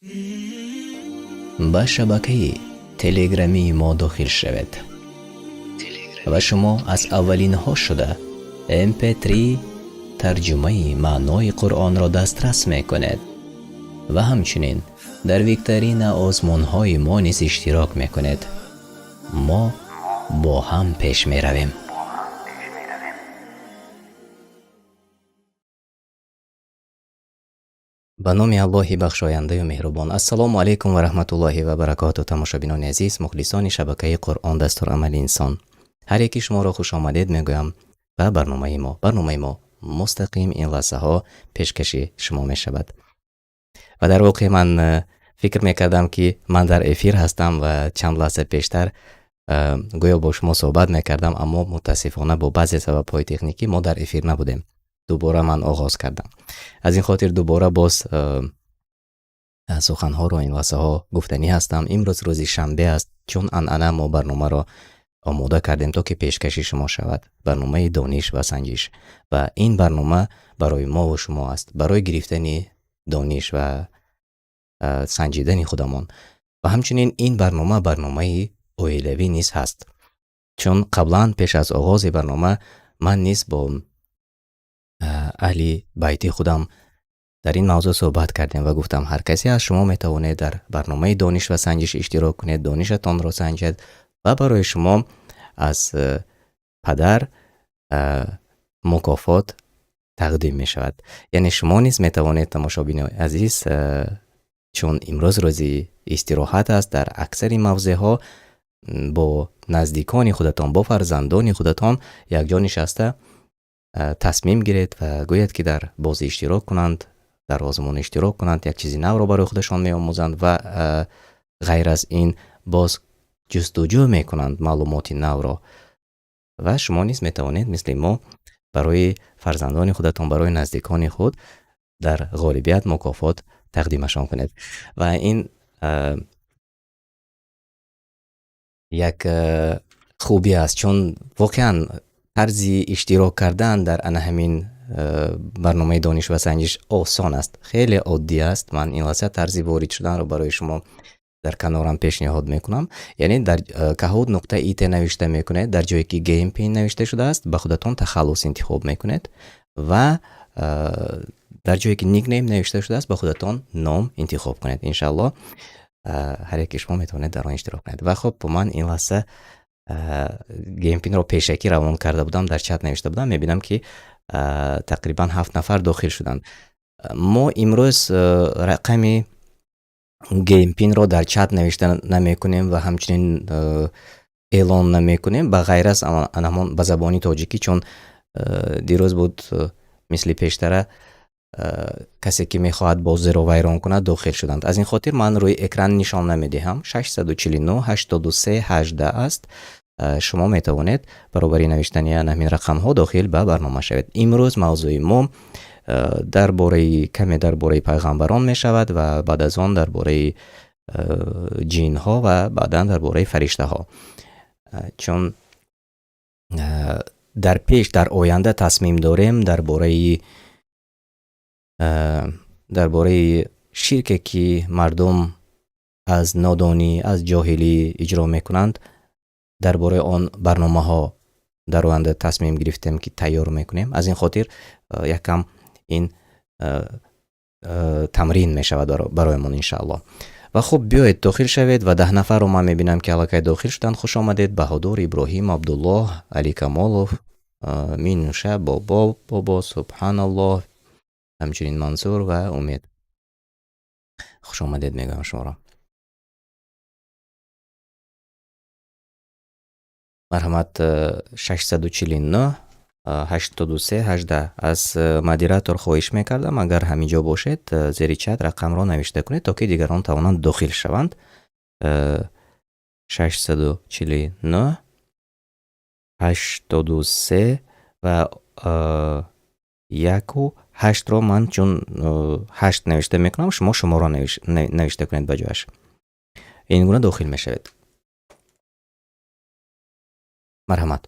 Ба шабакаи телеграмии мо дохил шавед ва шумо аз аввалинҳо шуда mp3 тарҷумаи маънои Қуръонро дастрас мекунед ва ҳамчунин дар викторина озмунҳои мо низ иштирок мекунед. Мо бо ҳам пеш меравем. Ба номи Аллоҳи бахшояндаю меҳрубон. Ассалому алайкум ва раҳматуллоҳи ва баракоту. Тамошобинони азиз, мухлисони шабакаи Қуръон дастурамали инсон, ҳар яки шуморо хушомадед мегӯям ба барномаи мо. Барномаи мо мустақим ин лаҳзаҳо пешкаши шумо мешавад. Ва дар воқеъ ман фикр мекардам, ки ман дар эфир ҳастам ва чанд лаҳза пештар гӯё бо шумо суҳбат мекардам, аммо мутаассифона бо баъзе сабабҳои техникӣ мо дар эфир набудем. Дубора ман оғоз кардам. Аз ин хотир дубора боз суханҳоро ин лаҳзаҳо гуфтанӣ ҳастам. Имрӯз рӯзи шанбе аст. Чун анъана мо барномаро омода кардем, то ки пешкаши шумо шавад. Барномаи дониш ва санҷиш. Ва ин барнома барои мову шумо аст, барои гирифтани дониш ва санҷидани худамон. Ва ҳамчунин ин барнома барномаи оилавӣ низ ҳаст. Чун қаблан пеш аз оғози барнома ман низ бо аҳли байти худам дар ин мавзӯъ суҳбат кардем ва гуфтам, ҳар касе аз шумо метавонед дар барномаи дониш ва санҷиш иштирок кунед, донишатонро санҷед ва барои шумо аз падар мукофот тақдим мешавад. Яъне шумо низ метавонед, тамошобинони азиз, чун имрӯз рӯзи истироҳат аст, дар аксари мавзеъҳо бо наздикони худатон, бо фарзандони худатон якҷо нишаста тасмим гиред ва гӯяд, ки дар бозӣ иштирок кунанд, дар озмун иштирок кунанд, як чизи навро барои худашон меомӯзанд ва ғайр аз ин боз ҷустуҷӯ мекунанд маълумоти навро. Ва шумо низ метавонед мисли мо барои фарзандони худатон, барои наздикони худ дар ғолибият мукофот тақдимашон кунед. Ва ин як хубӣ аст, чун воқеан тарзи иштирок кардан дар ана ҳамин барномаи дониш ва санҷиш осон аст, хеле оддӣ аст. Ман ин лаҳза тарзи ворид шуданро барои шумо дар канорам пешниҳод мекунам. Яъне дар kahoot.it навишта мекунед, дар ҷое ки game pin навишта шудааст, ба худатон тахаллус интихоб мекунед ва дар ҷое ки nickname навишта шудааст, ба худатон ном интихоб кунед. Иншааллоҳ, ҳар яке шумо метавонед дар он иштирок кунед. Ва хуб, ман ин лаҳза game pin ро пешакӣ равон карда будам, дар чат навишта будам. Мебинам, ки тақрибан 7 нафар дохил шуданд. Мо имрӯз рақами game pin ро дар чат навишта намекунем ва ҳамчунин эълон намекунем, ба ғайр аз ҳамон ба забони тоҷикӣ, чун дирӯз буд, мисли пештара касе ки мехоҳад бозиро вайрон кунад, дохил шуданд. Аз ин хотир ман рӯи экран нишон намедиҳам. 649 83 18 аст. Шумо метавонед баробари навиштани ҳамин рақамҳо дохил ба барнома шавед. Имрӯз мавзӯи мо дар бораи каме дар бораи пайғамбарон мешавад ва баъд аз он дар бораи ҷинҳо ва баъдан дар бораи фариштаҳо, чун дар пеш, дар оянда тасмим дорем дар бораи ширке, ки мардум аз нодонӣ, аз ҷоҳилӣ иҷро мекунанд, дар бораи он барномаҳо дар оянда тасмим гирифтем, ки тайёр мекунем. Аз ин хотир яккам ин тамрин мешавад бароямон, иншааллоҳ. Ва хуб, биёед, дохил шавед ва 10 нафарро ман мебинам, ки аллакай дохил шуданд. Хуш омадед: Баҳодур, Иброҳим, Абдуллоҳ, Али Камолов, Минуша, Бобо, Бобо, Субҳаналлоҳ, ҳамчунин Мансур ва Умед. Хуш омадед мегӯям шуморо. Марҳамат, 649 83 18. Аз модератор хоҳиш мекардам, агар ҳамин ҷо бошед, зери чат рақамро навишта кунед, то ки дигарон тавонанд дохил шаванд. 649 83 ва яку ҳаштро ман чун ҳашт навишта мекунам, шумо шуморо навишта кунед ба ҷояш. Ин гуна дохил мешавед. Марҳамат.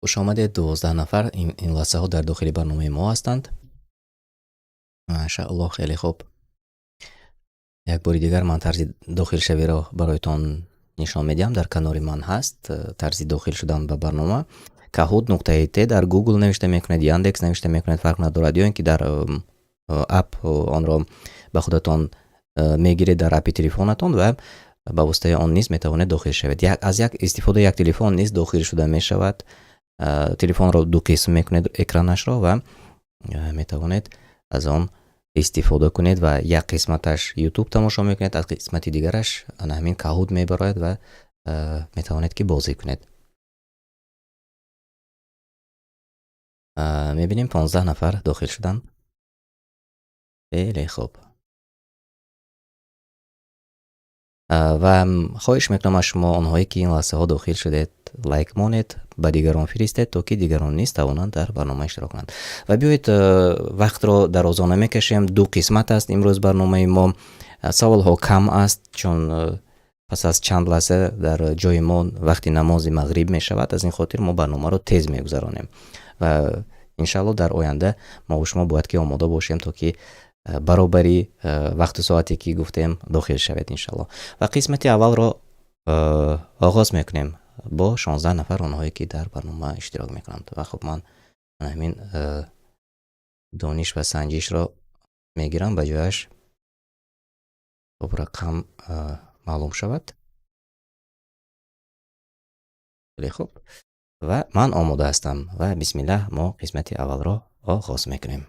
Хуш омадед, 12 нафар ин лаҳзаҳо дар дохили барномаи мо ҳастанд. Машааллоҳ, хеле хуб. Як бори дигар ман тарзи дохилшавиро бароятон нишон медиҳам. Дар канори ман ҳаст тарзи дохил шудан ба барнома. Kahoot.it дар Google навишта мекунед, Яндекс навишта мекунед, фарқ надорад, ё ин ки дар app онро ба худатон мегиред дар аппи телефонатон ва ба воситаи он низ метавонед дохил шавед. Аз як истифодаи як телефон низ дохил шуда мешавад. Телефонро ду қисм мекунед экранашро ва метавонед аз он истифода кунед ва як қисматаш YouTube тамошо мекунед, аз қисмати дигараш ана ҳамин Kahoot мебарояд ва метавонед, ки бозӣ кунед. Мебинем, 15 нафар дохил шуданд. Хеле хуб. Ва хоҳиш мекунам аз шумо, онҳое ки ин лаҳзаҳо дохил шудед, лайк монед, ба дигарон фиристед, то ки дигарон низ тавонанд дар барнома иштирок кунанд. Ва биёед, вақтро дарозо намекашем. Ду қисмат аст имрӯз барномаи мо. Саволҳо кам аст, чун пас аз чанд лаҳза дар ҷои мо вақти намози мағриб мешавад. Аз ин хотир мо барномаро тез мегузаронем ва иншаалло дар оянда мо шумо бояд ки омода бошем, то ки баробари вақту соате ки гуфтем дохил шавед, иншалло. Ва қисмати аввалро оғоз мекунем бо 16 нафар, онҳое ки дар барнома иштирок мекунанд. Ва хуб, ман ҳамин дониш ва санҷишро мегирам, ба ҷояш хуб рақам маълум шавад. Хеле хуб, ва ман омода ҳастам ва бисмиллаҳ, мо қисмати аввалро оғоз мекунем.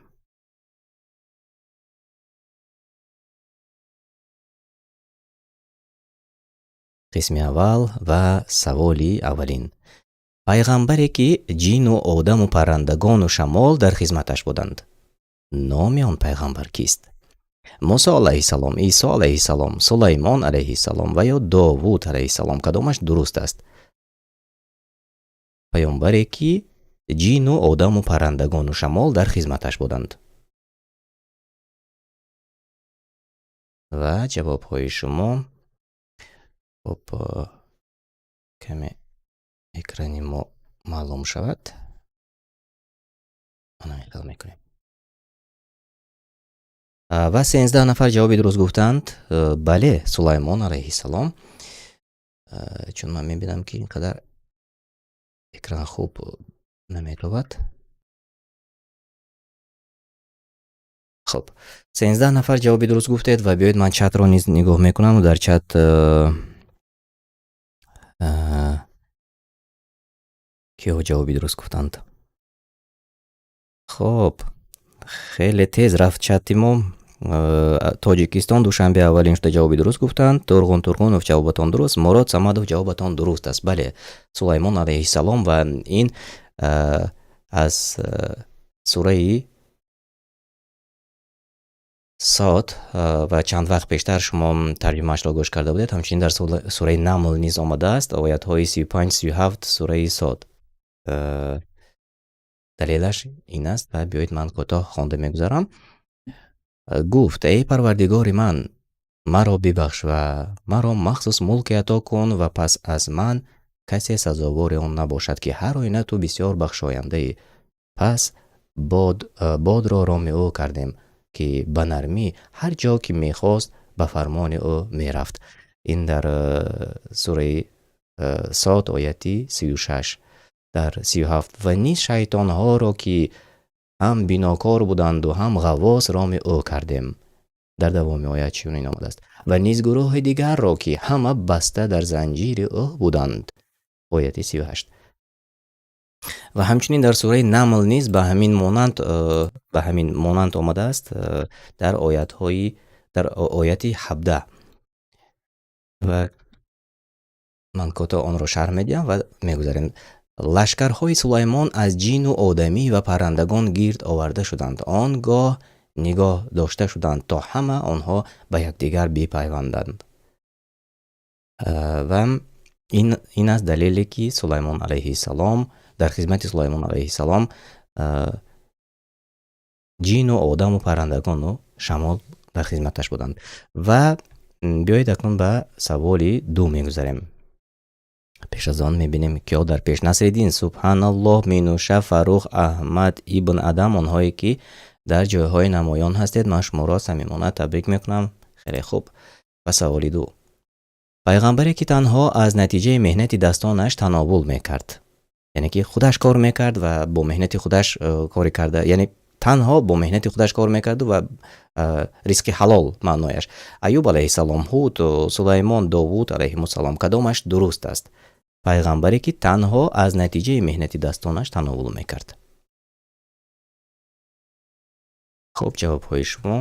Қисми аввал ва саволи аввалин. Пайғамбаре, ки ҷину одаму паррандагону шамол дар хизматаш буданд, номи он пайғамбар кист? Мусо алайҳиссалом, Исо алайҳиссалом, Сулаймон алайҳиссалом ва ё Довуд алайҳиссалом, кадомаш дуруст аст? Паёмбаре, ки ҷину одаму паррандагону шамол дар хизматаш буданд. Ва ҷавобҳои шумо. Хуб, каме экрани мо маълум шавад. Ана мехел мекунем. Ва 13 нафар ҷавоби дуруст гуфтанд. Бале, Сулаймон алайҳиссалом. Чун ман мебинам, ки ин қадар экран хуб наметобад. Хуб, 13 нафар ҷавоби дуруст гуфтед ва биёед, ман чатро низ нигоҳ мекунам. Дар чат киҳо ҷавоби дуруст гуфтанд? Хуб, хеле тез рафт чати мо. Тоҷикистон, Душанбе аввалин шуда ҷавоби дуруст гуфтанд. Турғун Турғунов, ҷавобатон дуруст. Мурод Самадов, ҷавобатон дуруст аст. Бале, Сулаймон алайҳиссалом, ва ин аз сураи Сод ва чанд вақт пештар шумо тарҷумаашро гӯш карда будед. Ҳамчунин дар сураи Намл низ омадааст, оятҳои 35, 37 сураи Сод. Далелаш ин аст ва биёед, ман кӯтоҳ хонда мегузарам. Гуфт: «Эй Парвардигори ман, маро бибахш ва маро махсус мулке ато кун ва пас аз ман касе сазовори он набошад, ки ҳар оина ту бисёр бахшояндаӣ». Пас бодро роми ӯ кардем, ки ба нармӣ ҳар ҷо ки мехост ба фармони ӯ мерафт. Ин дар сураи Сод, ояти 36. Дар 37: «Ва низ шайтонҳоро, ки ҳам бинокор буданду ҳам ғаввос, роми ӯ кардем». Дар давоми оят чунин омадааст: «Ва низ гурӯҳи дигарро, ки ҳама баста дар занҷири ӯ буданд», ояти 38. Ва ҳамчунин дар сураи Намл низ ба ҳамин монанд омадааст, дар ояти 17, ва ман кӯтоҳ онро шарҳ медиҳам ва мегузарем. «Лашкарҳои Сулаймон аз ҷину одамӣ ва паррандагон гирд оварда шуданд. Он гоҳ нигоҳ дошта шуданд, то ҳама онҳо ба якдигар бипайванданд». Ва ин аст далеле, ки Сулаймон алайҳиссалом, дар хизмати Сулаймон алайҳиссалом ҷину одаму паррандагону шамол дар хизматаш буданд. Ва биёед, акнун ба саволи ду мегузарем. Пеш аз он мебинем, киҳо дар пеш: Насриддин, Субҳаналлоҳ, Минуша, Фаррух, Аҳмад ибн Адам. Онҳое ки дар ҷойҳои намоён ҳастед, ман шуморо самимона табрик мекунам. Хеле хуб. Ва саволи ду: пайғамбаре ки танҳо аз натиҷаи меҳнати дастонаш тановул мекард, яъне ки худаш кор мекард ва бо меҳнати худаш кори карда, яъне танҳо бо меҳнати худаш кор мекарду ва ризқи ҳалол, маънояш: Аюб алайҳиссалом, Ҳуд, Сулаймон, Довуд алайҳимуссалом. Кадомаш дуруст аст? Пайғамбаре ки танҳо аз натиҷаи меҳнати дастонаш тановул мекард. Хуб, ҷавобҳои шумо.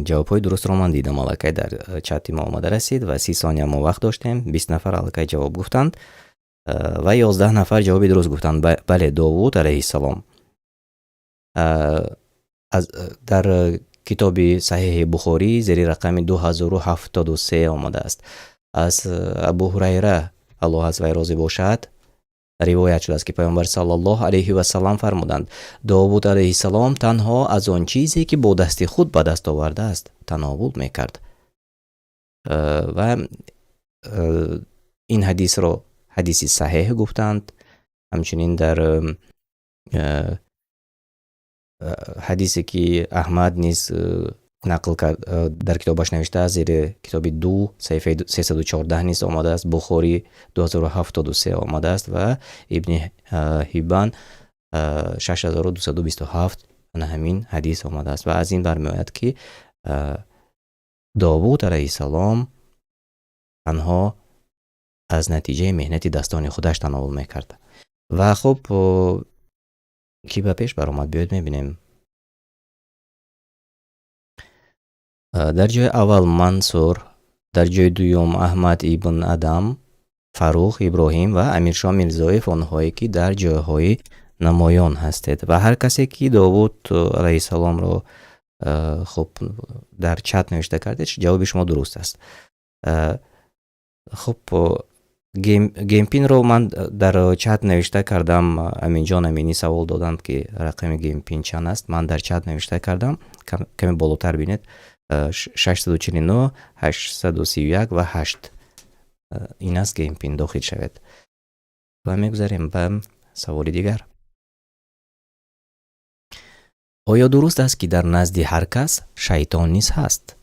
Ҷавобҳои дурустро ман дидам, аллакай дар чати мо омада расид ва 30 сония мо вақт доштем. 20 нафар аллакай ҷавоб гуфтанд ва 11 нафар ҷавоби дуруст гуфтанд. Бале, Довуд алайҳиссалом. Аз дар китоби Саҳеҳи Бухорӣ зери рақами 2073 омадааст. Аз Абу Ҳурайра, Аллоҳ аз вай розӣ бошад, ривоят шудааст, ки Паёмбар саллаллоҳу алайҳи васаллам фармуданд: Довуд алайҳиссалом танҳо аз он чизе, ки бо дасти худ ба даст овардааст, тановул мекард. Ва ин ҳадисро ҳадиси саҳеҳ гуфтанд. Ҳамчунин дар ҳадисе ки Аҳмад низ нақл кард, дар китобаш навиштааст, зери китоби ду, саҳифаи 314 низ омадааст, Бухорӣ 2073 омадааст ва Ибни Ҳиббан 6227 ана ҳамин ҳадис омадааст. Ва аз ин бармеояд, ки Довуд алайҳиссалом танҳо аз натиҷаи меҳнати дастони худаш тановул мекард. Ва хуб, кӣ ба пеш баромад? Биёед мебинем. Дар ҷои аввал Мансур, дар ҷои дуюм Аҳмад ибн Адам, Фарух, Иброҳим ва Амиршоҳ Мирзоев, онҳое ки дар ҷойҳои намоён ҳастед. Ва ҳар касе ки Довуд алайҳиссаломро хуб дар чат навишта кардед, ҷавоби шумо дуруст аст. Хуб, геймпинро ман дар чат навишта кардам. Аминҷон Аминӣ савол доданд, ки рақами геймпин чанд аст. Ман дар чат навишта кардам, каме болотар бинед: 649, 831 ва 8. Ин аст геймпин, дохил шавед. Ва мегузарем ба саволи дигар. Оё дуруст аст, ки дар назди ҳар кас шайтон низ ҳаст?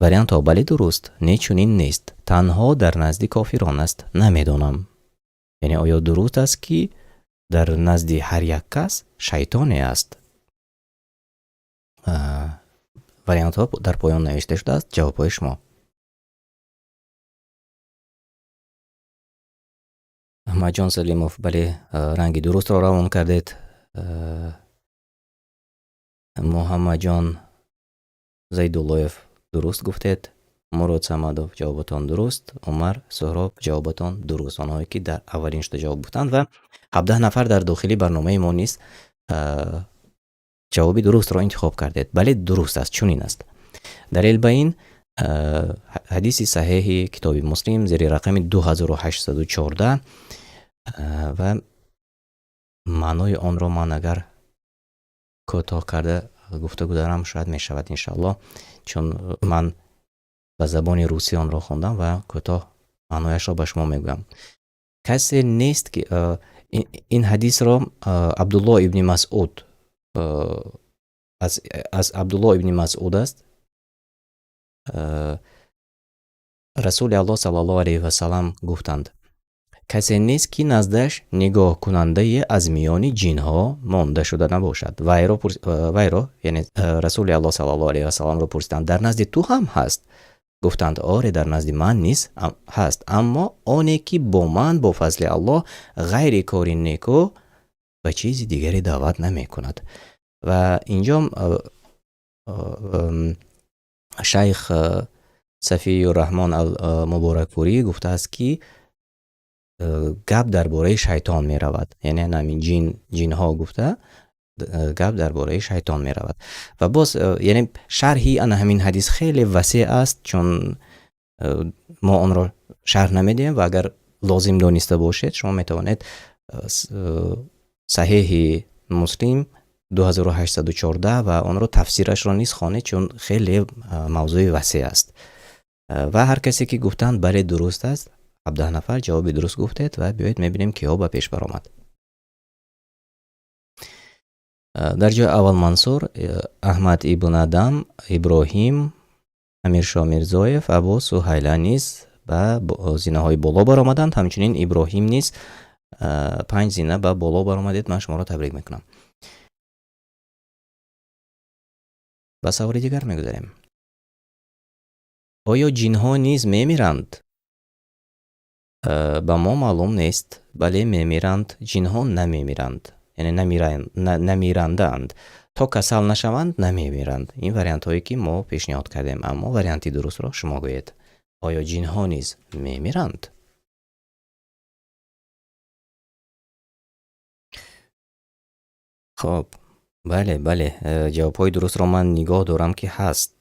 Вариантҳо: бале, дуруст, не, чунин нест, танҳо дар назди кофирон аст, намедонам. Яъне оё дуруст аст, ки дар назди ҳар як кас шайтоне аст? Вариантҳо дар поён навишта шудааст. Ҷавобҳои шумо. Аҳмадҷон Салимов, бале, ранги дурустро равон кардед. Муҳаммадҷон Зайдуллоев, дуруст гуфтед. Мурод Самадов, ҷавобатон дуруст. Умар Суҳроб, ҷавобатон дуруст. Онҳое ки дар аввалин шуда ҷавоб гуфтанд ва 17 нафар дар дохили барномаи мо низ ҷавоби дурустро интихоб кардед. Бале, дуруст аст, чунин аст. Далел ба ин ҳадиси саҳеҳи китоби Муслим зери рақами 2814 ва маънои онро ман агар кӯтоҳ карда гуфта гузарам, шояд мешавад, иншааллоҳ, чун ман ба забони русӣ онро хондам ва кӯтоҳ маънояшро ба шумо мегӯям. Касе нест ки ин ҳадисро Абдулло ибни Масъуд, аз Абдулло ибни Масъуд аст. Расули Аллоҳ саллаллоҳу алайҳи васалам гуфтанд: касе нест, ки наздаш нигоҳкунандае аз миёни ҷинҳо монда шуда набошад. Вайро, яъне Расули Аллоҳ саллаллоҳу алайҳи васалламро пурсиданд: дар назди ту ҳам ҳаст? Гуфтанд: оре, дар назди ман низ ҳаст, аммо оне ки бо ман бо фазли Аллоҳ ғайри кори неку ба чизи дигаре даъват намекунад. Ва инҷо шайх Сафиюрраҳмон Ал-Муборакпурӣ гуфтааст, ки гап дар бораи шайтон меравад, яъне ҳамин ҷин, ҷинҳо гуфта гап дар бораи шайтон меравад. Ва боз, яъне шарҳи ана ҳамин ҳадис хеле васеъ аст, чун мо онро шарҳ намедиҳем ва агар лозим дониста бошед, шумо метавонед Саҳеҳи Муслим 2814 ва онро тафсирашро низ хонед, чун хеле мавзӯи васеъ аст. Ва ҳар касе ки гуфтанд бале, дуруст аст, 17 нафар ҷавоби дуруст гуфтед ва биёед мебинем, киҳо ба пеш баромад. Дар ҷои аввал Мансур, Аҳмад ибн Адам, Иброҳим, Амиршо Мирзоев, Абу Суҳайла низ ба зинаҳои боло баромаданд. Ҳамчунин Иброҳим низ 5 зина ба боло баромадед. Ман шуморо табрик мекунам. Ба саволи дигар мегузарем. Оё ҷинҳо низ мемиранд? Ба мо маълум нест. Бале, мемиранд. Ҷинҳо намемиранд, яъне намиранданд. То касал нашаванд, намемиранд. Ин вариантҳое, ки мо пешниҳод кардем, аммо варианти дурустро шумо гӯед. Оё ҷинҳо низ мемиранд? Хоб, бале, бале, ҷавобҳои дурустро ман нигоҳ дорам, ки ҳаст.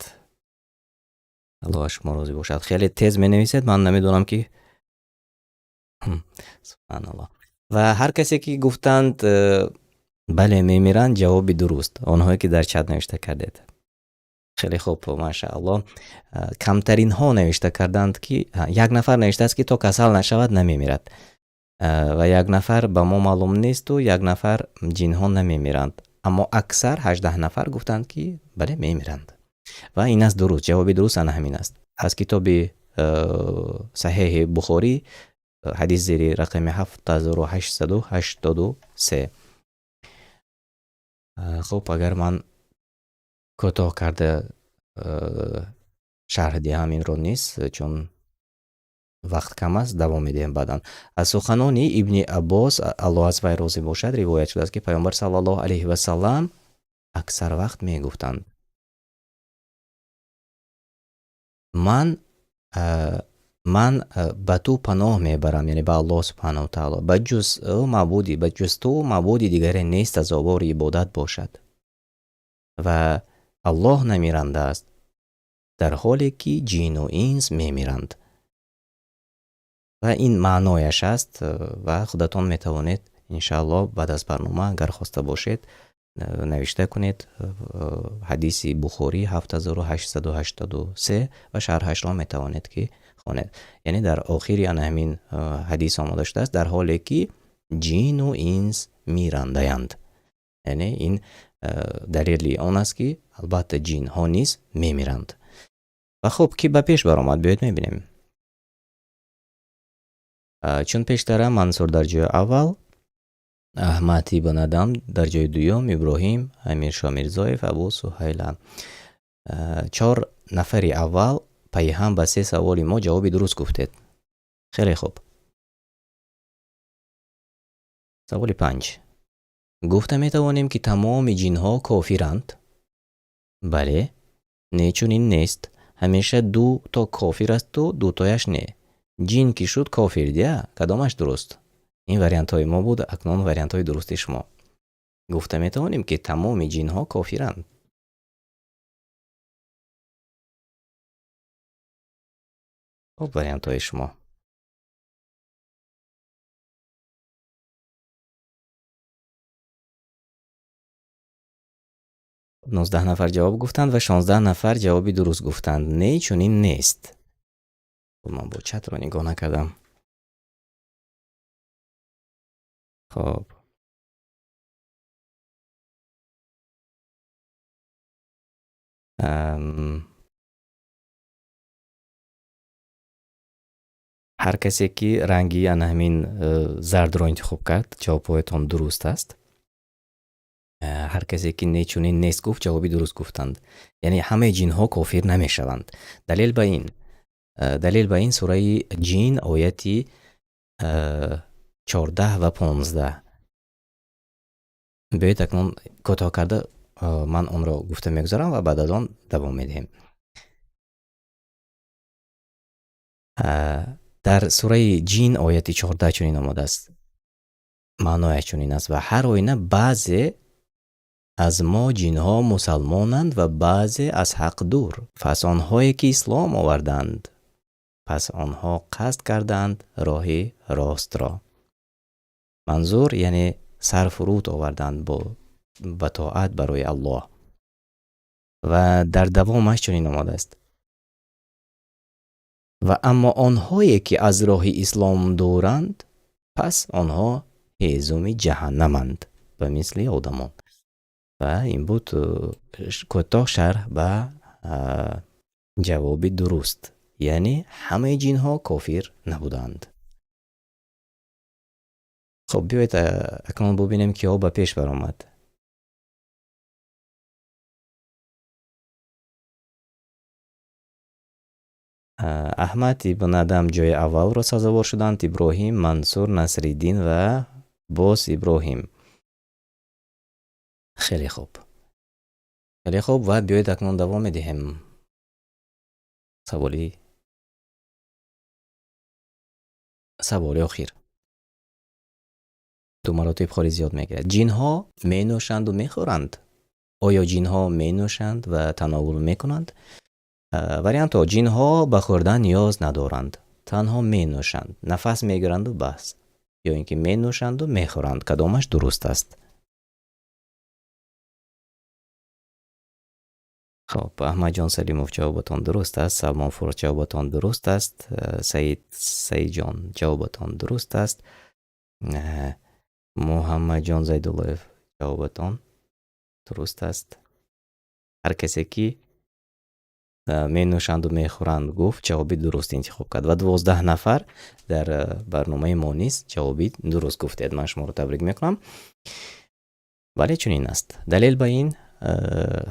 Аллоҳ аз шумо розӣ бошад. Хеле тез менависед, ман намедонам ки, субҳаналлоҳ. Ва ҳар касе ки гуфтанд бале, мемиранд, ҷавоби дуруст. Онҳое ки дар чат навишта кардед. Хеле хуб, машааллоҳ. Камтаринҳо навишта карданд, ки як нафар навиштааст, ки то касал нашавад, намемирад. Ва як нафар ба мо маълум несту як нафар ҷинҳо намемиранд. Аммо аксар 18 нафар гуфтанд, ки бале, мемиранд. Ва ин аст дуруст, ҷавоби дуруст ана ҳамин аст. Аз китоби Саҳеҳи Бухорӣ, ҳадис зери рақами 7883. Хуб, агар ман кӯтоҳ карда шарҳ диҳам инро низ, чун вақт кам аст, давом медиҳем баъдан. Аз суханони Ибни Аббос, Аллоҳ аз вай розӣ бошад, ривоят шудааст, ки Паёмбар саллаллоҳу алайҳи васаллам аксар вақт мегуфтанд: Ман ба ту паноҳ мебарам, яъне ба Аллоҳ субҳанаҳу таоло, ба ҷуз ӯ маъбуди, ба ҷуз ту маъбуди дигаре нест сазовори ибодат бошад. Ва Аллоҳ намиранда аст, дар ҳоле ки ҷину инс мемиранд. Ва ин маънояш аст ва худатон метавонед, иншааллоҳ, баъд аз барнома, агар хоста бошед, навишта кунед ҳадиси Бухорӣ 7883 ва шарҳашро метавонед ки хонед. Яъне дар охири ана ҳамин ҳадис омода шудааст, дар ҳоле ки ҷину инс мирандаянд. Яъне ин далели он аст, ки албатта ҷинҳо низ мемиранд. Ва хуб, ки ба пеш баромад, биёед мебинем. Чун пештара, Мансур дар ҷои аввал, Аҳмад ибн Адам дар ҷои дуюм, Иброҳим, Амиршо Мирзоев, Абу Суҳайла. Чор нафари аввал пайҳам ба се саволи мо ҷавоби дуруст гуфтед. Хеле хуб. Саволи панҷ. Гуфта метавонем, ки тамоми ҷинҳо кофиранд? Бале, не, чунин нест. Ҳамеша ду то кофир асту дутояш не. Ҷин ки шуд кофир дия, кадомаш дуруст? Ин вариантҳои мо буд, акнун вариантҳои дурусти шумо. Гуфта метавонем, ки тамоми ҷинҳо кофиранд? Хуб, вариантҳои шумо. 19 нафар ҷавоб гуфтанд ва 16 нафар ҷавоби дуруст гуфтанд. Не, чунин нест. Ман бо чатро нигоҳ накардам. Хоб. Ҳар касе ки ранги ана ҳамин зардро интихоб кард, ҷавобҳоятон дуруст аст. Ҳар касе ки не, чунин нест гуфт, ҷавоби дуруст гуфтанд. Яъне ҳамаи ҷинҳо кофир намешаванд. Далел ба ин сураи Ҷин, ояти 14 ва 15. Биёед, акнун кӯтоҳ карда ман онро гуфта мегузарам ва баъд аз он давом медиҳем. Дар сураи Ҷин ояти 14 чунин омадааст. Маънояш чунин аст: ва ҳар оина баъзе аз мо ҷинҳо мусалмонанд ва баъзе аз ҳақ дур. Пас онҳое ки ислом оварданд, пас онҳо қасд карданд роҳи ростро. Манзур, яъне сар фуруд оварданд бо Ба тоат барои Аллоҳ. Ва дар давомаш чунин омадааст: ва аммо онҳое, ки аз роҳи ислом дуранд, пас онҳо ҳезуми ҷаҳаннаманд, ба мисли одамон. Ва ин буд кӯтоҳ шарҳ ба ҷавоби дуруст, яъне ҳамаи ҷинҳо кофир набуданд. Хуб, биёед акнун бубинем, киҳо ба пеш баромад. Аҳмад ибн Адам ҷои аввалро сазовор шуданд, Иброҳим, Мансур, Насриддин ва боз Иброҳим. Хеле хуб, хеле хуб. Ва биёед акнун давом медиҳем. Саволи охир ду маротиб холи зиёд мегирад. Ҷинҳо менӯшанду мехӯранд? Оё ҷинҳо менӯшанд ва тановул мекунанд? Вариантҳо: ҷинҳо ба хӯрдан ниёз надоранд, танҳо менӯшанд, нафас мегиранду бас, ё ин ки менӯшанду мехӯранд. Кадомаш дуруст аст? Хоб, Аҳмадҷон Салимов, ҷавобатон дуруст аст. Салмон Фурс, ҷавобатон дуруст аст. Саид Саидҷон, ҷавобатон дуруст аст. Муҳаммадҷон Зайдуллоев, ҷавобатон дуруст аст. Ҳар касе ки менӯшанду мехӯранд гуфт, ҷавоби дуруст интихоб кард ва 12 нафар дар барномаи мо низ ҷавоби дуруст гуфтед. Ман шуморо табрик мекунам. Бале, чунин аст. Далел ба ин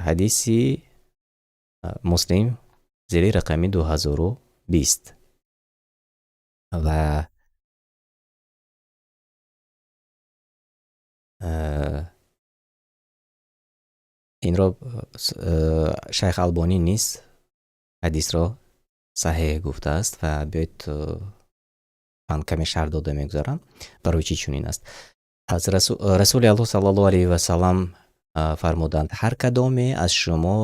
ҳадиси Муслим зери рақами 2020 ва инро Шайх Албонӣ низ ҳадисро саҳеҳ гуфтааст. Ва биёед, ман каме шарҳ дода мегузарам, барои чӣ чунин аст. Аз Расули Аллоҳ саллаллоҳу алайҳи васаллам фармуданд: ҳар кадоме аз шумо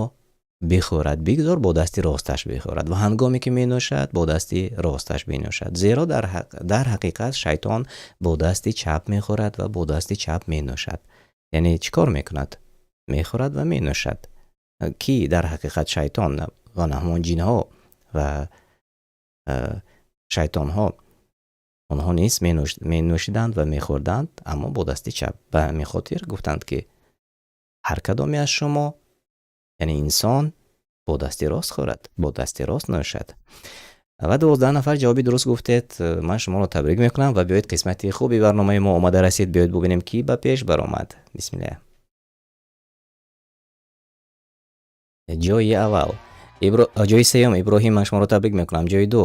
бихӯрад, бигзор бо дасти росташ бихӯрад ва ҳангоме ки менӯшад, бо дасти росташ бинӯшад, зеро дар ҳақиқат шайтон бо дасти чап мехӯрад ва бо дасти чап менӯшад. Яъне чӣ кор мекунад? Мехӯрад ва менӯшад. Ки дар ҳақиқат шайтон ва ҳамон ҷинҳо ва шайтонҳо, онҳо низ менӯшиданд ва мехӯрданд, аммо бо дасти чап. Ба ҳамин хотир гуфтанд, ки ҳар кадоме аз шумо, яъне инсон, бо дасти рост хӯрад, бо дасти рост нӯшад. Ва 12 нафар ҷавоби дуруст гуфтед. Ман шуморо табрик мекунам ва биёед, қисмати хуби барномаи мо омада расид. Биёед бубинем, ки ба пеш баромад. Бисмилля. Ҷои аввал, ҷои сеюм Иброҳим, ман шуморо табрик мекунам. Ҷои ду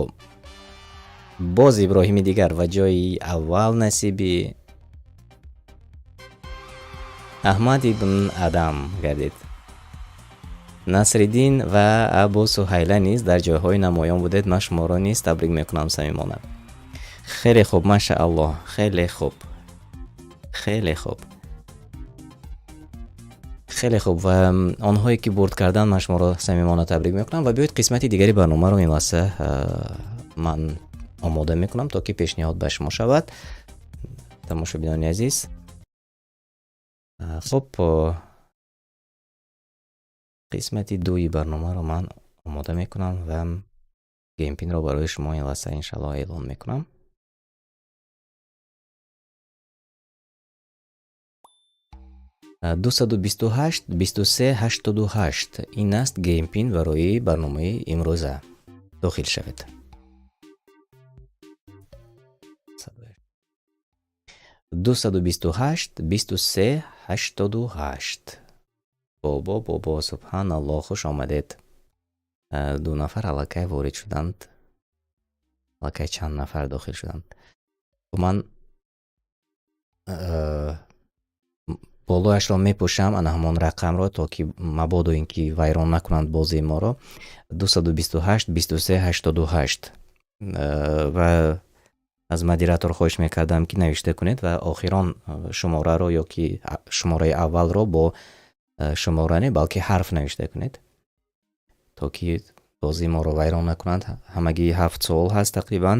боз Иброҳими дигар ва ҷои аввал насиби Аҳмад ибн Адам гардид. Насриддин ва Абу Суҳайла низ дар ҷойҳои намоён будед. Ман шуморо низ табрик мекунам самимона. Хеле хуб, машааллоҳ, хеле хуб, хеле хуб, хеле хуб. Ва онҳое ки бурд карданд, ман шуморо самимона табрик мекунам. Ва биёед, қисмати дигари барномаро ин лаҳза ман омода мекунам, то ки пешниҳод ба шумо шавад, тамошобинони азиз. Хуб, қисмати дуи барномаро ман омода мекунам ва game pin ро барои шумо ин лаҳза иншаллоҳ эълон мекунам. 228 23 88, ин аст game pin барои барномаи имрӯза. Дохил шавед. 228 23 88. Бобо, бобо, субҳаналлоҳ, хуш омадед. Ду нафар аллакай ворид шуданд, аллакай чанд нафар дохил шуданд. Ман болояшро мепӯшам, ана ҳамон рақамро, то ки мабодо ин ки вайрон накунанд бозии моро. 228 23 88. Ва аз модератор хоҳиш мекардам, ки навишта кунед ва охирон шумораро ё ки шумораи аввалро бо шумора не, балки ҳарф навишта кунед, то ки бозии моро вайрон накунанд. Ҳамагӣ ҳафт суол ҳаст тақрибан,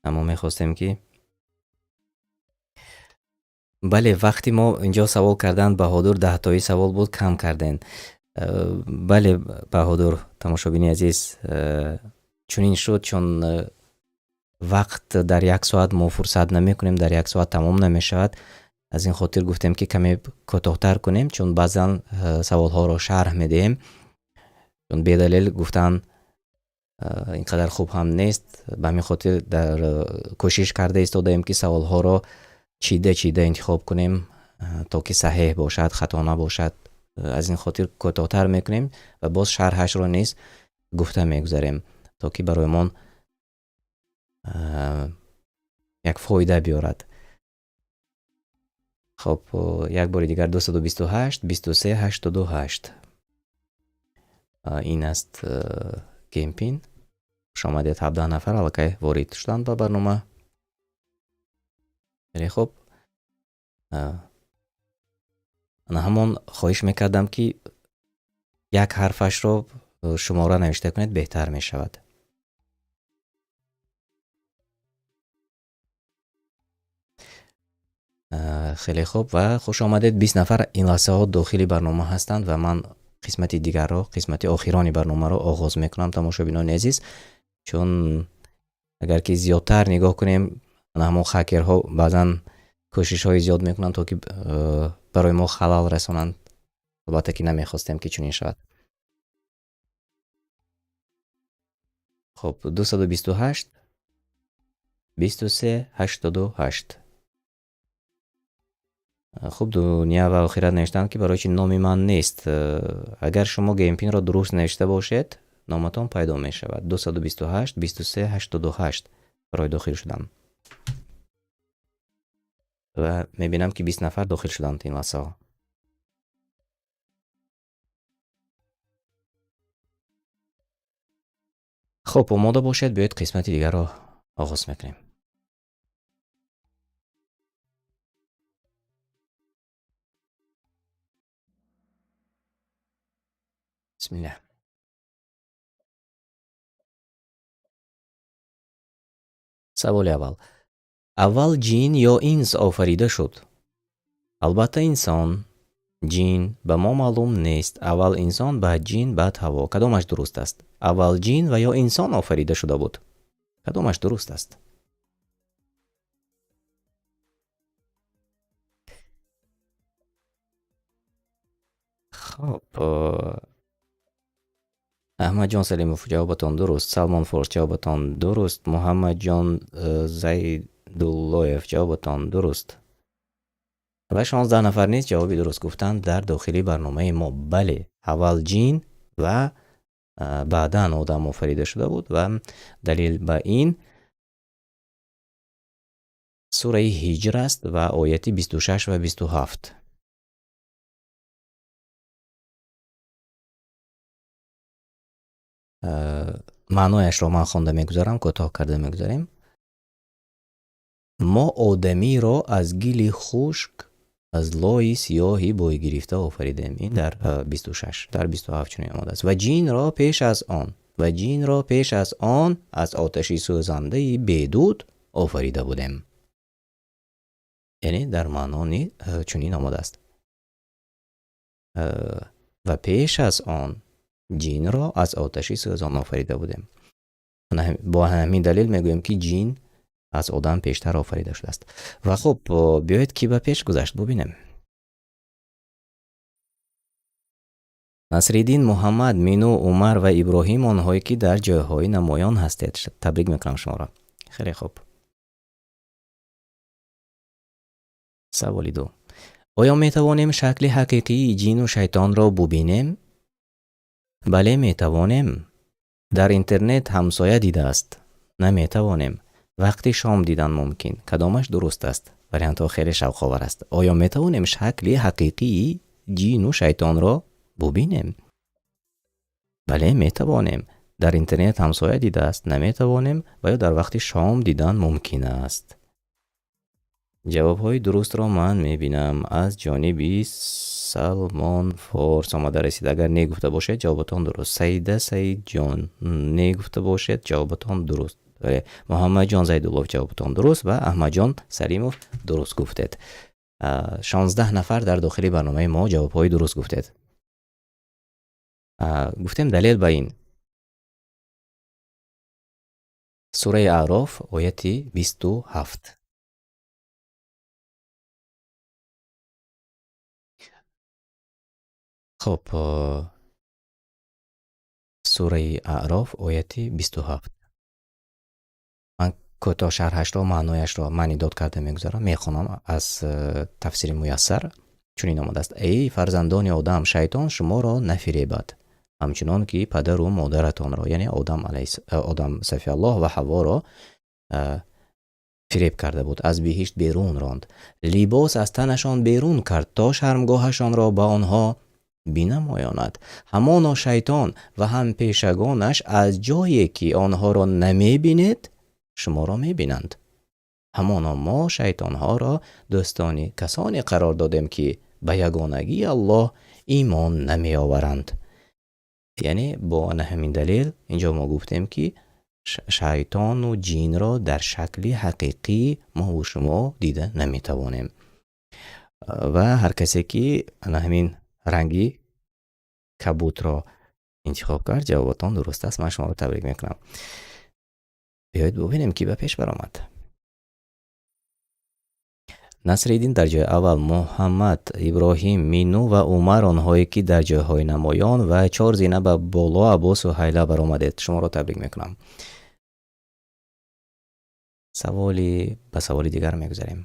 аммо мехостем, ки Бале, вақти мо инҷо савол кардан, Баҳодур, 10тои савол буд, кам кардем. Бале, Баҳодур, тамошобини азиз, чунин шуд, чун вақт дар як соат мо фурсат намекунем, дар як соат тамом намешавад. Аз ин хотир гуфтем, ки каме кӯтоҳтар кунем, чун баъзан саволҳоро шарҳ медиҳем, чун бедалел гуфтан ин қадар хуб ҳам нест. Ба ҳамин хотир дар кӯшиш карда истодаем, ки саволҳоро чида чида интихоб кунем, то ки саҳеҳ бошад, хато набошад. Аз ин хотир кӯтоҳтар мекунем ва боз шарҳашро низ гуфта мегузарем, то ки бароямон як фоида биёрад. Хоб, як бори дигар: 228 23 88, ин аст game pin. Хушомадед. 17 нафар аллакай ворид шуданд ба барнома. Хеле хуб. Ана ҳамон хоҳиш мекардам, ки як ҳарфашро шумора навишта кунед, беҳтар мешавад. Хеле хуб ва хуш омадед. 20 нафар ин лаҳзаҳо дохили барнома ҳастанд ва ман қисмати дигарро, қисмати охирони барномаро оғоз мекунам, тамошобинони азиз, чун агар ки зиёдтар нигоҳ кунем, ана ҳамон хакерҳо баъзан кӯшишҳои зиёд мекунанд, то ки барои мо халал расонанд. Албатта ки намехостем, ки чунин шавад. Хуб, 228 23 88. Хуб, Дунё ва охират навиштанд, ки барои чи номи ман нест. Агар шумо game pin ро дуруст навишта бошед, номатон пайдо мешавад. 228 23 88 барои дохил шудан. Ва мебинам, ки 20 нафар дохил шуданд ин лаҳзаҳо. Хуб, омода бошед, биёед, қисмати дигарро оғоз мекунем. Бисмиллаҳ. Саволи аввал: аввал ҷин ё инс офарида шуд? Албатта инсон, ҷин, ба мо маълум нест. Аввал инсон, баъд ҷин, баъд Ҳаво. Кадомаш дуруст аст? Аввал ҷин ва ё инсон офарида шуда буд? Кадомаш дуруст аст? Хоб, Аҳмадҷон Салимов, ҷавобатон дуруст. Салмон Форс, ҷавобатон дуруст. Муҳаммадҷон Зайдуллоев, ҷавобатон дуруст. Ва 16 нафар низ ҷавоби дуруст гуфтанд дар дохили барномаи мо. Бале, аввал ҷин ва баъдан одам офарида шуда буд ва далил ба ин сураи Ҳиҷр аст ва ояти 26 ва 27. Маънояшро ман хонда мегузарам, кӯтоҳ карда мегузарем. Мо одамиро аз гили хушк, аз лои сиёҳи бойгирифта офаридем. Ин дар 26, дар 27 чунин омадааст: ва ҷинро пеш аз он, ва ҷинро пеш аз он аз оташи сӯзандаи бедуд офарида будем. Яъне дар маъно чунин омадааст: ва пеш аз он ҷинро аз оташи сӯзон офарида будем. Бо ҳамин далел мегӯем, ки ҷин аз одам пештар офарида шудааст. Ва хуб, биёед, ки ба пеш гузашт бубинем. Насриддин, Муҳаммад, Мину, Умар ва Иброҳим, онҳое ки дар ҷойҳои намоён ҳастед, табрик мекунам шуморо. Хеле хуб. Саволи ду: оё метавонем шакли ҳақиқии ҷину шайтонро бубинем? Бале, метавонем. Дар интернет ҳамсоя дидааст. Наметавонем. Вақти шом дидан мумкин. Кадомаш дуруст аст? Вариантҳо хеле шавқовар аст. Оё метавонем шакли ҳақиқии ҷину шайтонро бубинем? Бале, метавонем. Дар интернет ҳамсоя дидааст. Наметавонем ва ё дар вақти шом дидан мумкин аст. Ҷавобҳои дурустро ман мебинам, аз ҷониби Салмон Форс омада расид. Агар не гуфта бошед, ҷавобатон дуруст. Саида Саидҷон, не гуфта бошед, ҷавобатон дуруст. Бале, Муҳаммадҷон Зайдуллов, ҷавобатон дуруст ва Аҳмадҷон Салимов, дуруст гуфтед. 16 нафар дар дохили барномаи мо ҷавобҳои дуруст гуфтед. Гуфтем далел ба ин. Сураи Аъроф, ояти 27. Хоб, сураи Аъроф, ояти 27. Ман кӯтоҳ шарҳашро, маънояшро маънидод карда мегузарам, мехонам аз тафсири Муяссар. Чунин омадааст: эй фарзандони Одам, шайтон шуморо нафиребад, ҳамчунон ки падару модаратонро, яъне Одам Одам Сафиаллоҳ ва Ҳаворо фиреб карда буд, аз биҳишт берун ронд, либос аз танашон берун кард, то шармгоҳашонро ба онҳо бинамоёнад. Ҳамоно шайтон ва ҳампешагонаш аз ҷое ки онҳоро намебинед, шуморо мебинанд. Ҳамоно мо шайтонҳоро дӯстони касоне қарор додем, ки ба ягонагии Аллоҳ имон намеоваранд. Яъне бо ана ҳамин далел инҷо мо гуфтем, ки шайтону ҷинро дар шакли ҳақиқӣ мову шумо дида наметавонем. Ва ҳар касе ки ана ҳамин ранги кабудро интихоб кард, ҷавоботон дуруст аст. Ман шуморо табрик мекунам. Биёед бубинем, ки ба пеш баромад. Насриддин дар ҷои аввал, Муҳаммад, Иброҳим, Мину ва Умар, онҳое ки дар ҷойҳои намоён ва чор зина ба боло Абу Суҳайла баромадед. Шуморо табрик мекунам. Саволи ба саволи дигар мегузарем.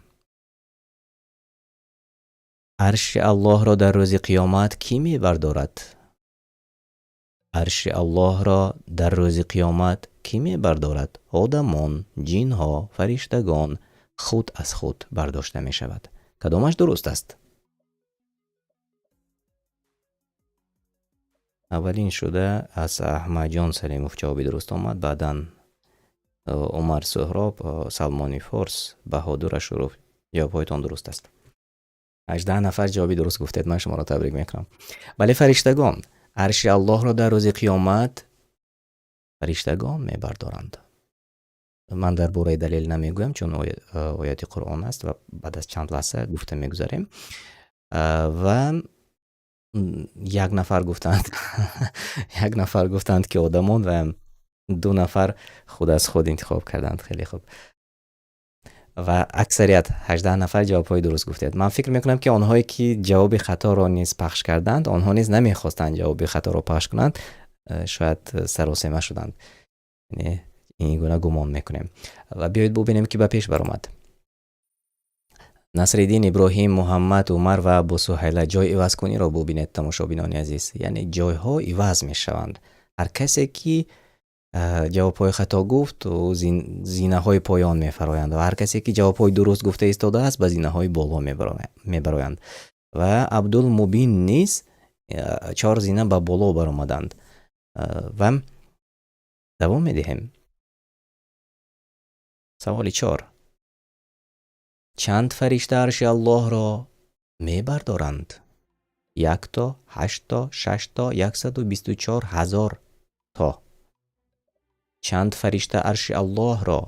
Арши Аллоҳро дар рӯзи қиёмат кӣ мебардорад? Арши Аллоҳро дар рӯзи қиёмат кӣ мебардорад? Одамон, ҷинҳо, фариштагон, худ аз худ бардошта мешавад. Кадомаш дуруст аст? Аввалин шуда аз Аҳмадҷон Салимов ҷавоби дуруст омад, баъдан Умар Суҳроб, Салмони Форс, Баҳодур Ашуров. Ҷавобҳоятон дуруст аст. 18 нафар ҷавоби дуруст гуфтед, ман шуморо табрик мекунам. Бале, фариштагон. Арши Аллоҳро дар рӯзи қиёмат фариштагон мебардоранд. Ман дар бораи далел намегӯям, чун ояти Қуръон аст ва баъд аз чанд лаҳза гуфта мегузарем. Ва як нафар гуфтанд, як нафар гуфтанд, ки одамон, ва ду нафар худ аз худ интихоб карданд. Хеле хуб. Ва аксарият, 18 нафар, ҷавобҳои дуруст гуфтед. Ман фикр мекунам, ки онҳое ки ҷавоби хаторо низ пахш карданд, онҳо низ намехостанд ҷавоби хаторо пахш кунанд, шояд саросема шуданд. Ин гуна гумон мекунем. Ва биёед бубинем, ки ба пеш баромад. Насриддин, Иброҳим, Муҳаммад, Умар ва Абусуҳайла. Ҷой ивазкуниро бубинед, тамошобинони азиз. Яъне ҷойҳо иваз мешаванд. Ҳар касе ки ҷавобҳои хато гуфт, ӯ зинаҳои поён мефароянд, ва ҳар касе ки ҷавобҳои дуруст гуфта истодааст, ба зинаҳои боло мебароянд. Ва Абдулмубин низ чор зина ба боло баромаданд. Ва давом медиҳем. Саволи чор. Чанд фаришта арши Аллоҳро мебардоранд? Якто, ҳаштто, шашто, 124 000 то. Чанд фаришта арши Аллоҳро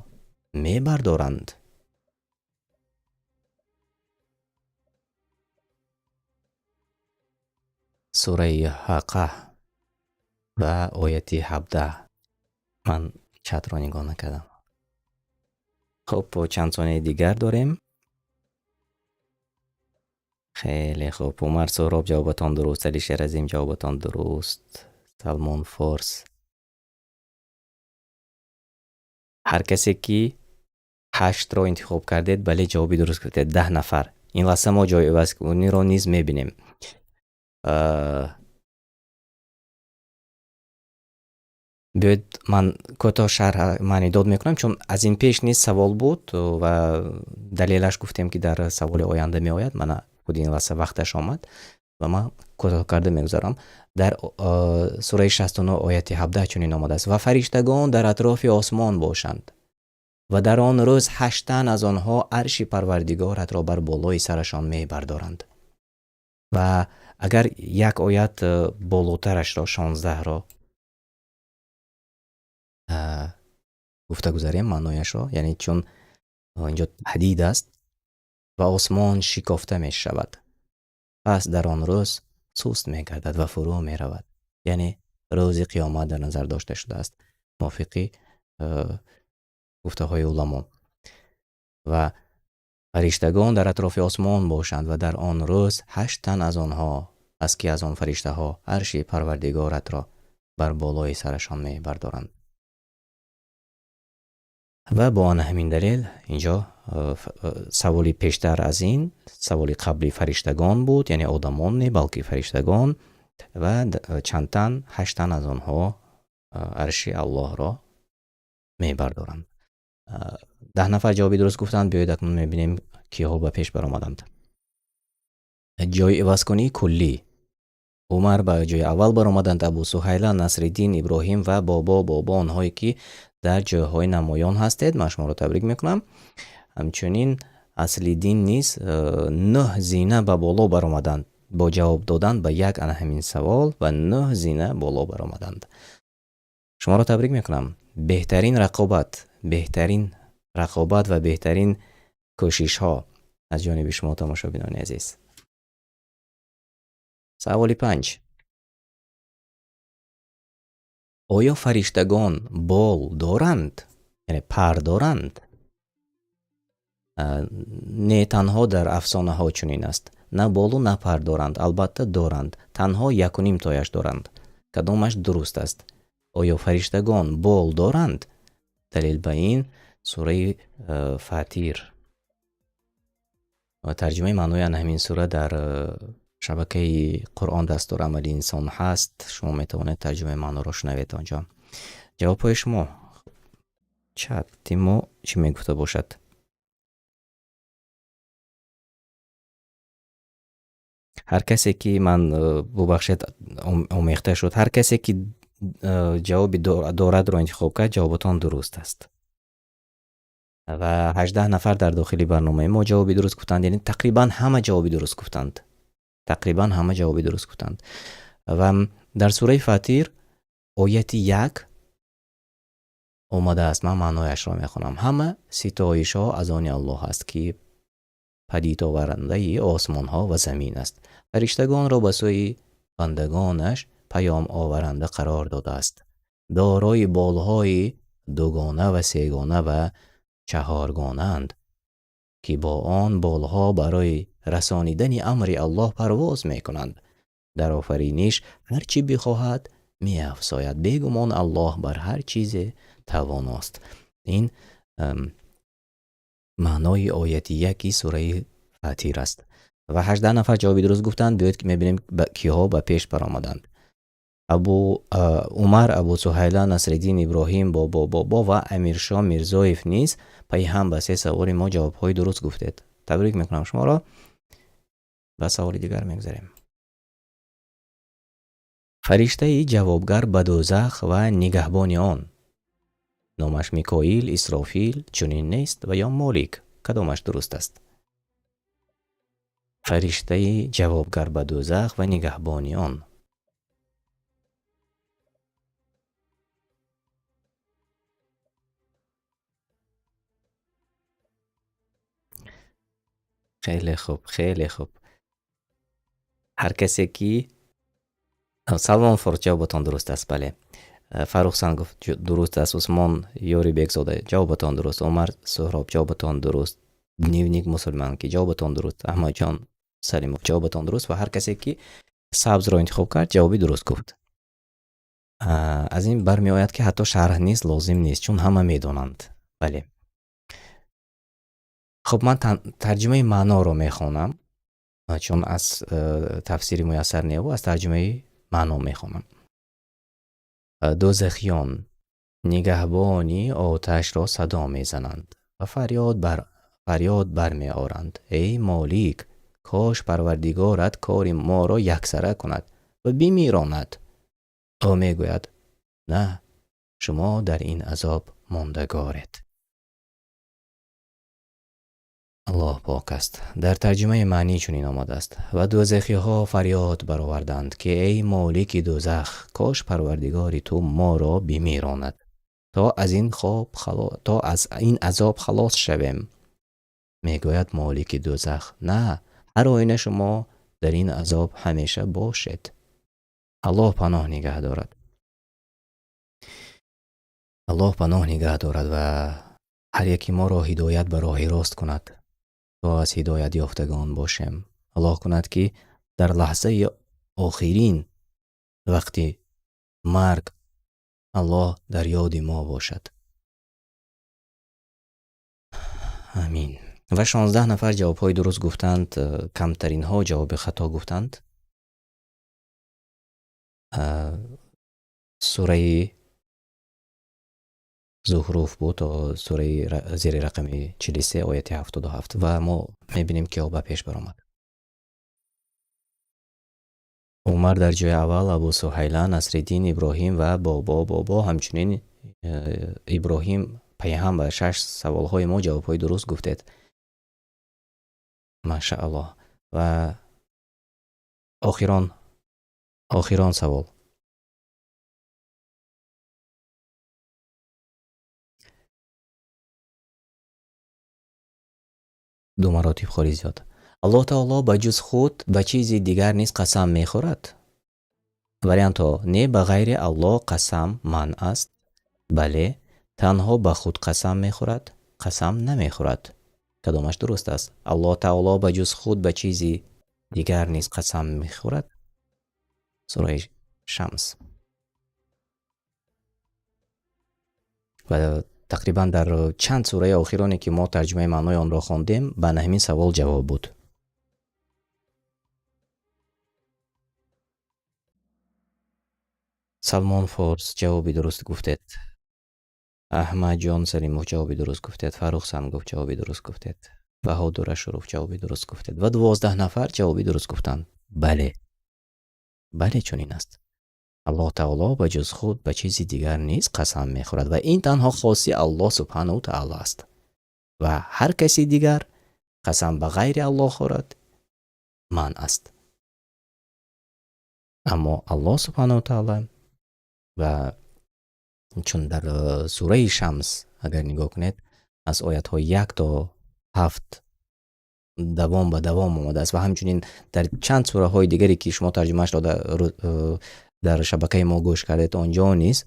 мебардоранд? Сураи Ҳақа ва ояти 17. Ман чатро нигоҳ накардам. Хуб, чанд сонияи дигар дорем. Хеле хуб. Умар Суҳроб, ҷавобатон дуруст. Алишер Азим, ҷавобатон дуруст. Салмон Форс. Ҳар касе ки ҳаштро интихоб кардед, бале, ҷавоби дуруст гуфтед. 10 нафар. Ин лаҳза мо ҷои ивазкуниро низ мебинем. Биёед, ман кӯтоҳ шарҳ маънидод мекунам, чун аз ин пеш низ савол буд ва далелаш гуфтем, ки дар саволи оянда меояд. Мана худи ин лаҳза вақташ омад ва ман кӯтоҳ карда мегузарам. Дар сураи 69 ояти 17 чунин омадааст: ва фариштагон дар атрофи осмон бошанд ва дар он рӯз ҳашт тан аз онҳо арши Парвардигоратро бар болои сарашон мебардоранд. Ва агар як оят болотарашро, 16-ро гуфта гузарем маънояшро, яъне чун инҷо таҳдид аст. Ва осмон шикофта мешавад. Пас дар он рӯз суст мегардад ва фурӯ меравад. Яъне рӯзи қиёмат дар назар дошта шудааст, мувофиқи гуфтаҳои уламо. Ва фариштагон дар атрофи осмон бошанд ва дар он рӯз 8 тан аз онҳо, аз ки аз он фариштаҳо, арши Парвардигоратро бар болои сарашон мебардоранд. Ва бо ана ҳамин далел инҷо саволи пештар аз ин, саволи қабли фариштагон буд, яъне одамон не, балки фариштагон, ва чанд тан, 8 тан аз онҳо арши Аллоҳро мебардоранд. 10 нафар ҷавоби дуруст гуфтанд. Биёед акнун мебинем киҳо ба пеш баромаданд. Ҷои ивазкунии куллӣ. Умар ба ҷои аввал баромаданд, Абу Суҳайла, Насриддин, Иброҳим ва Бобо. Бобо, онҳое ки дар ҷойҳои намоён ҳастед, ман шуморо табрик мекунам. Ҳамчунин Аслиддин низ 9 зина ба боло баромаданд бо ҷавоб додан ба як ана ҳамин савол ва 9 зина боло баромаданд. Шуморо табрик мекунам. Беҳтарин рақобат, беҳтарин рақобат ва беҳтарин кӯшишҳо аз ҷониби шумо, тамошобинони азиз. Саволи 5. Оё фариштагон бол доранд? Яъне пар доранд? Не танҳо дар афсонаҳо чунин аст. На болу на пар доранд, албатта доранд. Танҳо якуним тояш доранд. Кадомаш дуруст аст? Оё фариштагон бол доранд? Далел ба ин сураи Фатир. Ва тарҷумаи маънои ана ҳамин сура дар шабакаи Қуръон дастурамали инсон ҳаст. Шумо метавонед тарҷумаи маъноро шунавед онҷо. Ҷавобҳои шумо. Чати мо чӣ мегуфта бошад? Ҳар касе ки ман, бубахшед, омехта шуд, ҳар касе ки ҷавоби дорадро интихоб кард, ҷавобатон дуруст аст. Ва 18 нафар дар дохили барномаи мо ҷавоби дуруст гуфтанд, яъне тақрибан ҳама ҷавоби дуруст гуфтанд. Тақрибан ҳама ҷавоби дуруст гуфтанд. Ва дар сураи Фатир ояти 1 омадааст, ман маънояшро мехонам. Ҳама ситоишҳо аз они Аллоҳ аст, ки падидоварандаи осмонҳо ва замин аст. Фариштагонро ба сӯи бандагонаш паём оваранда қарор додааст. Дорои болҳои дугона ва сегона ва чаҳоргонаанд, ки бо он болҳо барои расонидани амри Аллоҳ парвоз мекунанд. Дар офариниш ҳар чӣ бихоҳад меафзояд. Бегумон Аллоҳ бар ҳар чизе тавоност. Ин маънои ояти 1 сураи Фатир аст. Ва 18 нафар ҷавоби дуруст гуфтанд. Биёед ки мебинем киҳо ба пеш баромаданд. Абу Умар, Абу Суҳайла, Насриддин, Иброҳим, Бобо Бобо ва Амиршо Мирзоев низ пайи ҳам ба 3 саволи мо ҷавобҳои дуруст гуфтед. Табрик мекунам шуморо. Ба саволи дигар мегузарем. Фариштаи ҷавобгар ба дӯзах ва нигаҳбони он. Номаш Микоил, Исрофил, чунин нест ва ё Молик. Кадомаш дуруст аст? Фариштаи ҷавобгар ба дӯзах ва нигаҳбони он. Хеле хуб, хеле хуб. Ҳар касе ки Салмон Форд ҷавобатон дуруст аст, бале. Фаррух Сангов дуруст аст, Усмон Ёрибекзода ҷавобатон дуруст, Умар Суҳроб ҷавобатон дуруст, Дневник мусулман ки ҷавобатон дуруст, Аҳмадҷон Салимов ҷавобатон дуруст ва ҳар касе ки сабзро интихоб кард ҷавоби дуруст гуфт. Аз ин бармеояд ки ҳатто шарҳ низ лозим нест, чун ҳама медонанд. Бале. Хуб, ман тарҷумаи маъноро мехонам, чун аз тафсири муяссар неву аз тарҷумаи маъно мехонам. Дӯзахиён нигаҳбони оташро садо мезананд ва фарёд бармеоранд. Эй Молик, кош Парвардигорат кори моро яксара кунад ва бимиронад. Ӯ мегӯяд: на, шумо дар ин азоб мондагоред. Аллоҳ пок аст. Дар тарҷумаи маънӣ чунин омадааст: ва дӯзахиҳо фарёд бароварданд, ки эй молики дӯзах, кош Парвардигори ту моро бимиронад, то аз ин азоб халос шавем. Мегӯяд молики дӯзах: на, ҳар оина шумо дар ин азоб ҳамеша бошед. Аллоҳ паноҳ нигаҳ дорад. Аллоҳ паноҳ нигаҳ дорад ва ҳар яки моро ҳидоят ба роҳи рост кунад, то аз ҳидоят ёфтагон бошем. Аллоҳ кунад, ки дар лаҳзаи охирин вақти марг Аллоҳ дар ёди мо бошад. Амин. Ва 16 нафар ҷавобҳои дуруст гуфтанд, камтаринҳо ҷавоби хато гуфтанд. Сураи Зухруф буд, сураи зери рақами 43, ояти 77, ва мо мебинем, ки ба пеш баромад. Умар дар ҷои аввал, Абу Суҳайла, Насриддин, Иброҳим ва Бобо, ҳамчунин Иброҳим пайҳам ба 6 саволҳои мо ҷавобҳои дуруст гуфтед. Машааллоҳ. Ва охирон савол. Ду маротиб холи зиёд. Аллоҳ таоло ба ҷуз худ ба чизи дигар низ қасам мехӯрад? Вариантҳо: не, ба ғайри Аллоҳ қасам манъ аст, бале, танҳо ба худ қасам мехӯрад, қасам намехӯрад. Кадомаш дуруст аст? Аллоҳ таоло ба ҷуз худ ба чизи дигар низ қасам мехӯрад? Сураи Шамс. Ва тақрибан дар чанд сураи охироне, ки мо тарҷумаи маънои онро хондем, ба ҳамин савол ҷавоб буд. Салмон Форс ҷавоби дуруст гуфтед. Аҳмадҷон Салимов ҷавоби дуруст гуфтед. Фаррух Сангов ҷавоби дуруст гуфтед. Баҳодур Ашуров ҷавоби дуруст гуфтед. Ва 12 нафар ҷавоби дуруст гуфтанд. Бале, бале, чунин аст. Аллоҳ таоло ба ҷуз худ ба чизи дигар низ қасам мехӯрад ва ин танҳо хоси Аллоҳ субҳанаҳу таоло аст. Ва ҳар каси дигар қасам ба ғайри Аллоҳ хӯрад, манъ аст. Аммо Аллоҳ субҳанаҳу таоло ва чун дар сураи Шамс агар нигоҳ кунед, аз оятҳои 1 то 7 давом ба давом омадааст ва ҳамчунин дар чанд сураҳои дигаре, ки шумо тарҷумаашро дар шабакаи мо гӯш кардед, он ҷо низ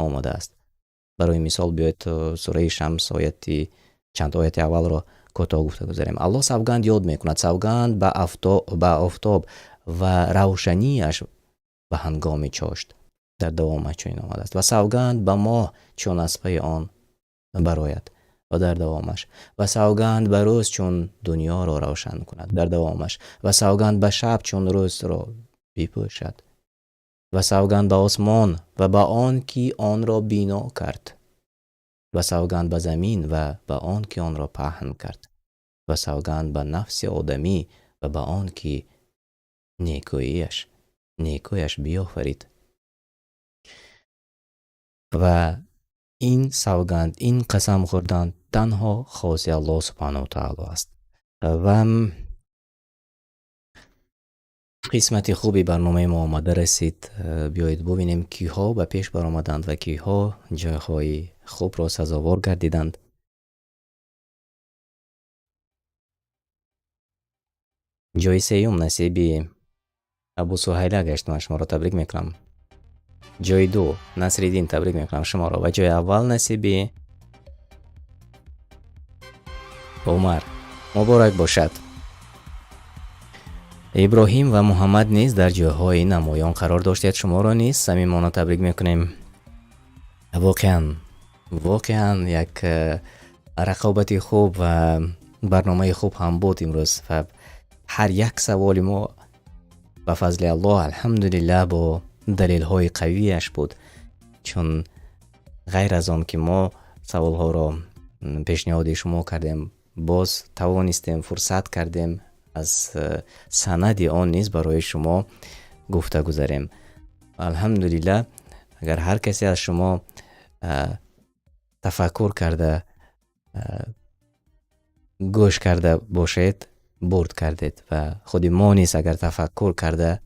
омадааст. Барои мисол биёед сураи Шамс ояти чанд ояти аввалро кӯтоҳ гуфта гузарем. Аллоҳ савганд ёд мекунад, савганд ба офтоб ва равшанияш ба ҳангоми чошт. Дар давомаш чунин омадааст. Ва савганд ба моҳ, чун аз пайи он барояд. Ва дар давомаш. Ва савганд ба рӯз, чун дунёро равшан кунад. Дар давомаш. Ва савганд ба шаб, чун рӯзро бипӯшад. Ва савганд ба осмон ва ба он, ки онро бино кард. Ва савганд ба замин ва ба он, ки онро паҳн кард. Ва савганд ба нафси одамӣ ва ба он, ки некӯяш биёфарид. Ва ин савганд, ин қасам хӯрдан танҳо хоси Аллоҳ субҳанаҳу таоло аст. Ва қисмати хуби барномаи мо омада расид. Биёед бубинем, киҳо ба пеш баромаданд ва киҳо ҷойҳои хубро сазовор гардиданд. Ҷои сеюм насиби Абу Суҳайла гашт. Ман шуморо табрик мекунам. Ҷои ду Насриддин, табрик мекунам шуморо. Ва ҷои аввал насиби Умар. Муборак бошад. Иброҳим ва Муҳаммад низ дар ҷойҳои намоён қарор доштед. Шуморо низ самимона табрик мекунем. Воқеан, воқеан як рақобати хуб ва барномаи хуб ҳам буд имрӯз ва ҳар як саволи мо ба фазли Аллоҳ, алҳамдулиллаҳ, бо далелҳои қавияш буд, чун ғайр аз он ки мо саволҳоро пешниҳоди шумо кардем, боз тавонистем, фурсат кардем аз санади он низ барои шумо гуфта гузарем. Алҳамдулиллаҳ, агар ҳар касе аз шумо тафаккур карда гӯш карда бошед, бурд кардед ва худи мо низ агар тафаккур карда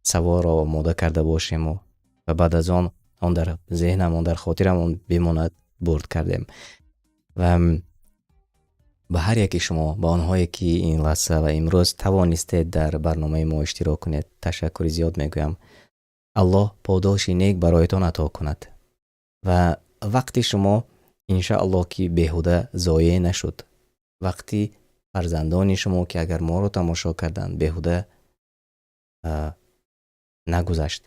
саволро омода карда бошему ва баъд аз он он дар зеҳнамон, дар хотирамон бимонад, бурд кардем. Ва Ба ҳар яки шумо, ба онҳое ки ин лаҳза ва имрӯз тавонистед дар барномаи мо иштирок кунед, ташаккури зиёд мегӯям. Аллоҳ подоши нек бароятон ато кунад ва вақти шумо иншааллоҳ ки беҳуда зоеъ нашуд. Вақти фарзандони шумо ки агар моро тамошо карданд, беҳуда нагузашт.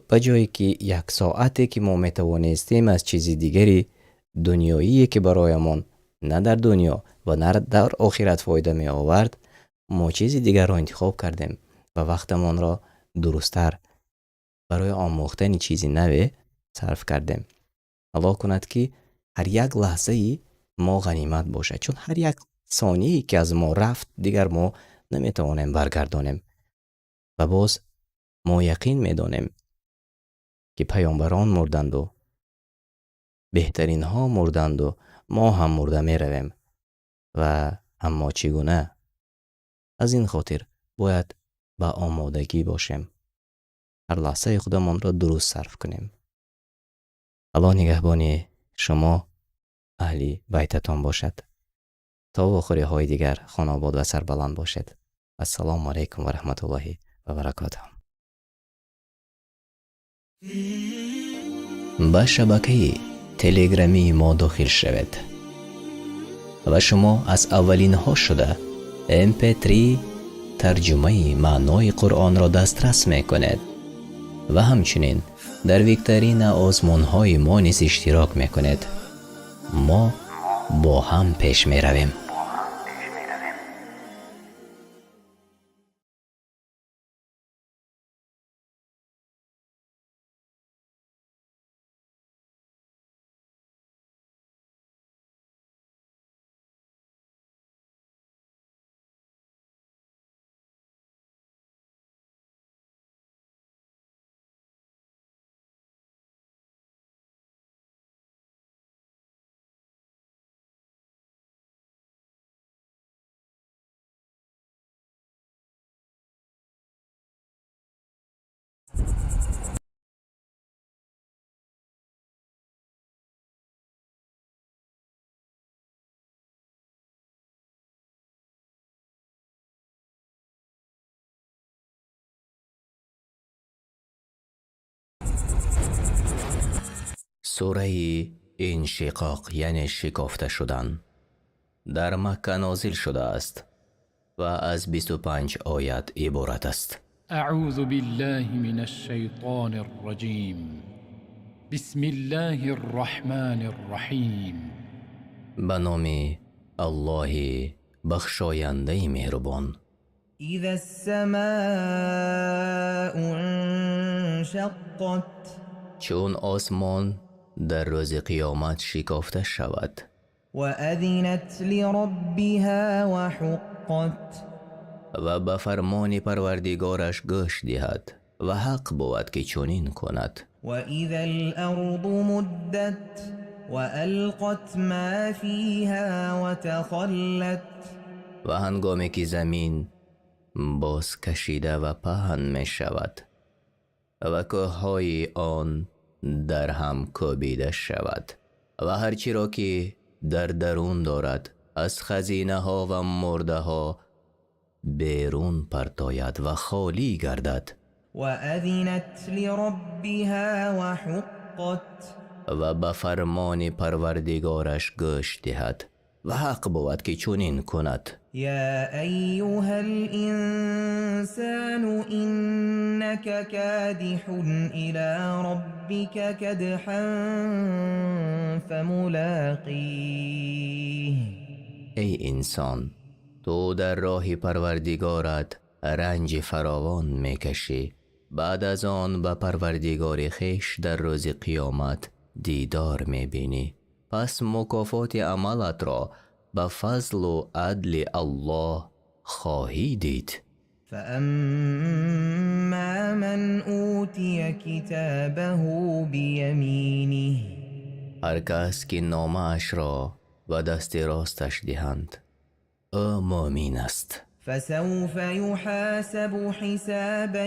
Ба ҷое ки як соате ки мо метавонистем аз чизи дигари дунёие ки бароямон на дар дунё ва на дар охират фоида меовард, мо чизи дигарро интихоб кардем ва вақтамонро дурусттар барои омӯхтани чизи наве сарф кардем. Аллоҳ кунад ки ҳар як лаҳзаи мо ғанимат бошад, чун ҳар як сонияе ки аз мо рафт, дигар мо наметавонем баргардонем. Ва боз мо яқин медонем ки паёмбарон мурданду, беҳтаринҳо мурданду, мо ҳам мурда меравем. Ва аммо чӣ гуна? Аз ин хотир бояд ба омодагӣ бошем, ҳар лаҳзаи худамонро дуруст сарф кунем. Аллоҳ нигаҳбони шумо, аҳли байтатон бошад. То вохӯриҳои дигар хонаобод ва сарбаланд бошед. Ассалому алайкум ва раҳматуллоҳи ва баракотуҳ. Ба шабакаи телеграмии мо дохил шавед ва шумо аз аввалинҳо шуда mp3 тарҷумаи маънои Қуръонро дастрас мекунед ва ҳамчунин дар викторина озмунҳои мо низ иштирок мекунед. Мо бо ҳам пеш меравем. Сураи Иншиқоқ, яъне шикофта шудан, дар Макка нозил шудааст ва аз 25 оят иборат аст. أعوذ بالله من الشيطان الرجيم. بسم الله الرحمن الرحيم. Ба номи Аллоҳи бахшояндаи меҳрубон. إذا السماء انشقت. Чун осмон дар рӯзи қиёмат шикофта шавад. وأذنت لربها وحقت. Ва ба фармони парвардигораш гӯш диҳад ва ҳақ бувад ки чунин кунад. وإذا الأرض مدت وألقت ما فيها وتخلت. Ва ҳангоме ки замин боз кашида ва паҳн мешавад ва кӯҳҳои он дар ҳам кӯбида шавад ва ҳар чиро ки дар дарун дорад аз хазинаҳо ва мурдаҳо берун партояд ва холӣ гардад. وأذنت لربها وحقت. Ва ба фармони парвардигораш гӯш диҳад ва ҳақ бувад ки чунин кунад. يا أيها الإنسان إنك كادح إلى ربك كدحا فملاقيه. Эй инсон, ту дар роҳи парвардигорат ранҷи фаровон мекашӣ, баъд аз он ба парвардигори хеш дар рӯзи қиёмат дидор мебинӣ, пас мукофоти амалатро ба фазлу адли Аллоҳ хоҳӣ дид. فأما من أوتي كتابه بيمينه. Ҳар кас ки номаашро ба дасти росташ диҳанд, ӯ муъмин аст. فسوف يحاسب حسابا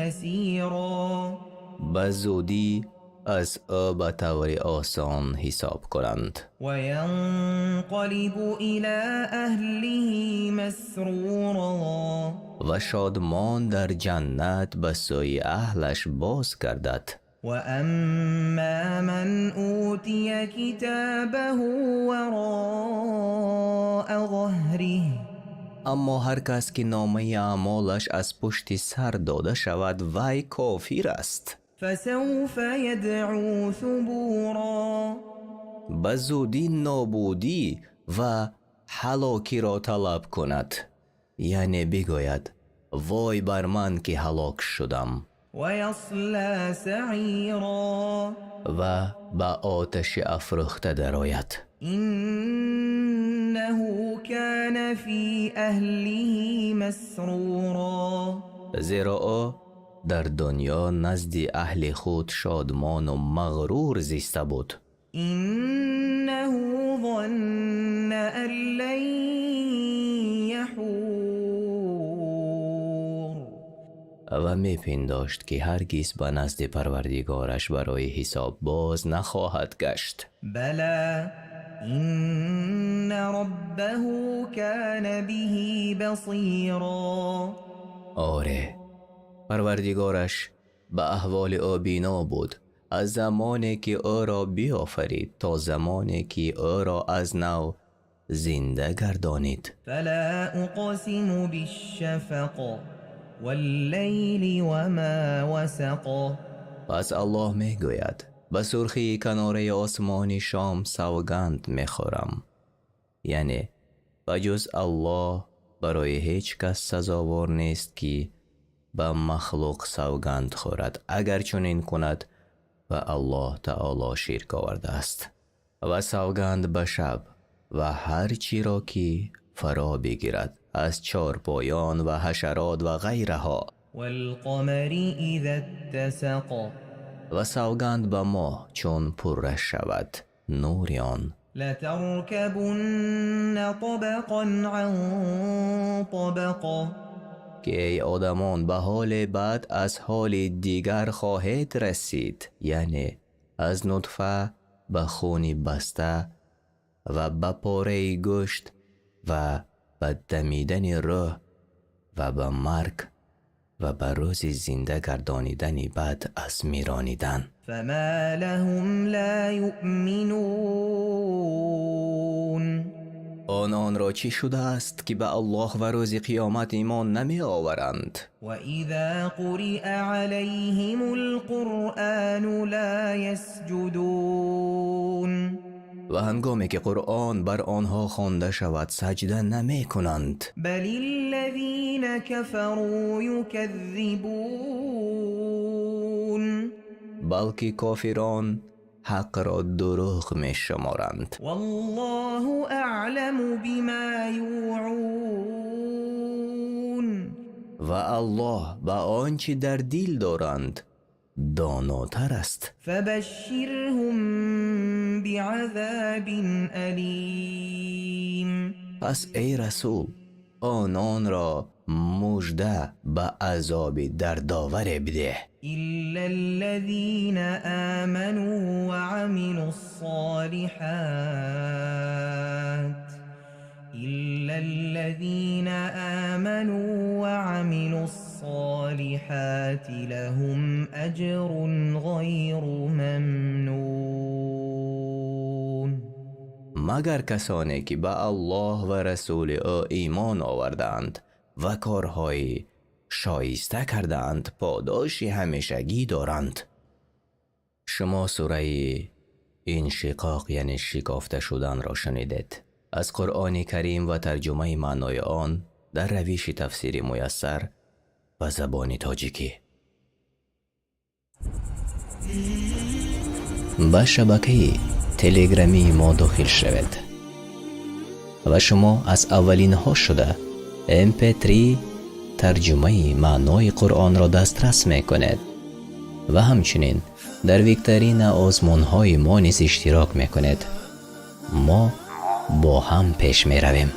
يسيرا. Ба зудӣ Аз ӯ ба таври осон ҳисоб кунанд. وينقلب إلى أهله مسرورا. Ва шодмон дар ҷаннат ба сӯи аҳлаш боз гардад. وأما من أوتي كتابه وراء ظهره. Аммо ҳар кас ки номаи аъмолаш аз пушти сар дода шавад, вай кофир аст. فسوف يدعو ثبورا. Ба зудӣ нобудӣ ва ҳалокиро талаб кунад, яъне бигӯяд: «Вой бар ман, ки ҳалок шудам!» ويصلى سعيرا. Ва ба оташи афрӯхта дарояд. إنه كان في أهله مسرورا. Зеро ӯ дар дунё назди аҳли худ шодмону мағрур зиста буд. إنه ظن أن لن يحور. Ва мепиндошт, ки ҳаргиз ба назди Парвардигораш барои ҳисоб боз нахоҳад гашт. بلى إن ربه كان به بصيرا. Оре, Парвардигораш ба аҳволи ӯ бино буд, аз замоне ки ӯро биёфарид то замоне ки ӯро аз нав зинда гардонид. فلا أقسم بالشفق والليل وما وسق. Пас Аллоҳ мегӯяд: «Ба сурхии канораи осмони шом савганд мехӯрам», яъне ба ҷуз Аллоҳ барои ҳеҷ кас сазовор нест, ки ба махлуқ савганд хӯрад. Агар чунин кунад, ба Аллоҳ таоло ширк овардааст. Ва савганд ба шаб ва ҳар чиро, ки фаро бигирад аз чорпоён ва ҳашарот ва ғайраҳо. والقمر إذا اتسق. Ва савганд ба моҳ, чун пурра шавад нури он. لتركبن طبقا عن طبق. Ки эй одамон, ба ҳоле баъд аз ҳоли дигар хоҳед расид, яъне аз нутфа ба хуни баста ва ба пораи гӯшт ва ба дамидани рӯҳ ва ба марг ва ба рӯзи зинда гардонидани баъд аз миронидан. فما لهم لا يؤمنون. Ононро чӣ шудааст, ки ба Аллоҳ ва рӯзи қиёмат имон намеоваранд? وإذا قرئ عليهم القرآن لا يسجدون. Ва ҳангоме ки Қуръон бар онҳо хонда шавад, саҷда намекунанд. بل الذين كفروا يكذبون. Балки кофирон ҳақро дурӯғ мешуморанд. والله أعلم بما يوعون. Ва Аллоҳ ба он чӣ дар дил доранд донотар аст. فبشرهم بعذاب أليم. Пас эй расул, ононро мужда ба азоби дардоваре бидеҳ. إلا الذين آمنوا وعملوا الصالحات إلا الذين آمنوا وعملوا الصالحات لهم أجر غير ممنون. Магар касоне ки ба Аллоҳ ва расули ӯ имон овардаанд ва корҳои шоиста кардаанд, подоши ҳамешагӣ доранд. Шумо сураи Иншиқоқ, яъне шикофта шуданро шунидед, аз Қуръони Карим ва тарҷумаи маънои он дар равиши тафсири Муяссар ба забони тоҷикӣ. Ба шабакаи телеграмии мо дохил шавед ва шумо аз аввалинҳо шуда mp3 тарҷумаи маънои Қуръонро дастрас мекунед ва ҳамчунин дар викторина озмунҳои мо низ иштирок мекунед. Мо бо ҳам пеш меравем.